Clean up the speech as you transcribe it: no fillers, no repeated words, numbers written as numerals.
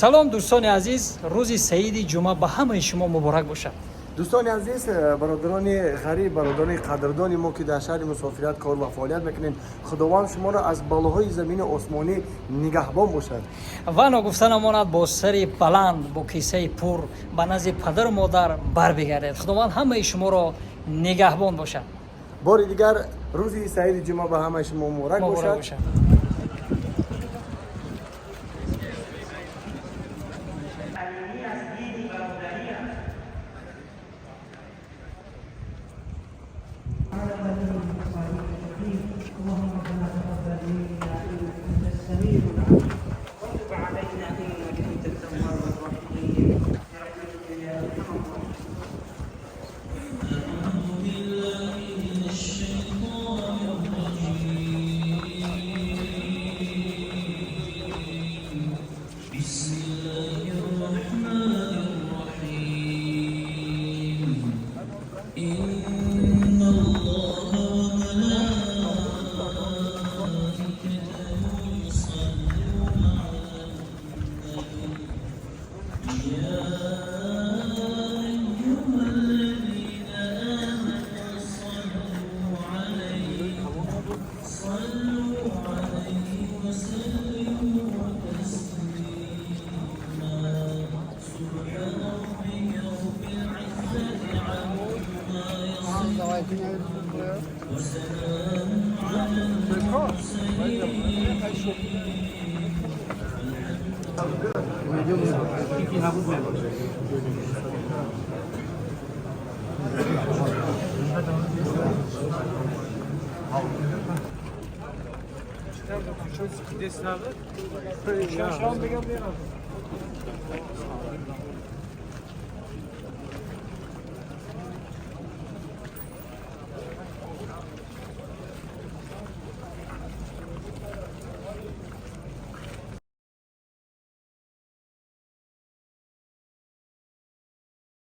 Салом, дӯстони азиз, рӯзи саиди ҷумъа ба ҳамаи шумо муборак бошад. Дӯстони азиз, бародарони ғариб, бародарони қадрдони мо, ки дар шаҳри мусофират кор ва фаъолият мекунед, Худованд шуморо аз балоҳои замини осмонӣ нигаҳбон бошад. Ва ногуфта намонад, бо сари баланд, бо кисаи пур ба назди падару модар барбигардед. Худованд ҳамаи шуморо нигаҳбон бошад. Бори дигар рӯзи саиди ҷумъа ба ҳамаи шумо муборак муборак бошад. Бошад. اللهم ربنا تقبل منا انك انت السميع العليم وتب علينا انك انت التواب الرحيم برحمتك يا ارحم الراحمين. بسم الله الرحمن الرحيم. إن الله وملائكته يصلون على النبي يا أيها الذين آمنوا صلوا عليه وسلموا تسليما. سبحان ربك رب العزة عما يصفون وسلام على المرسلين.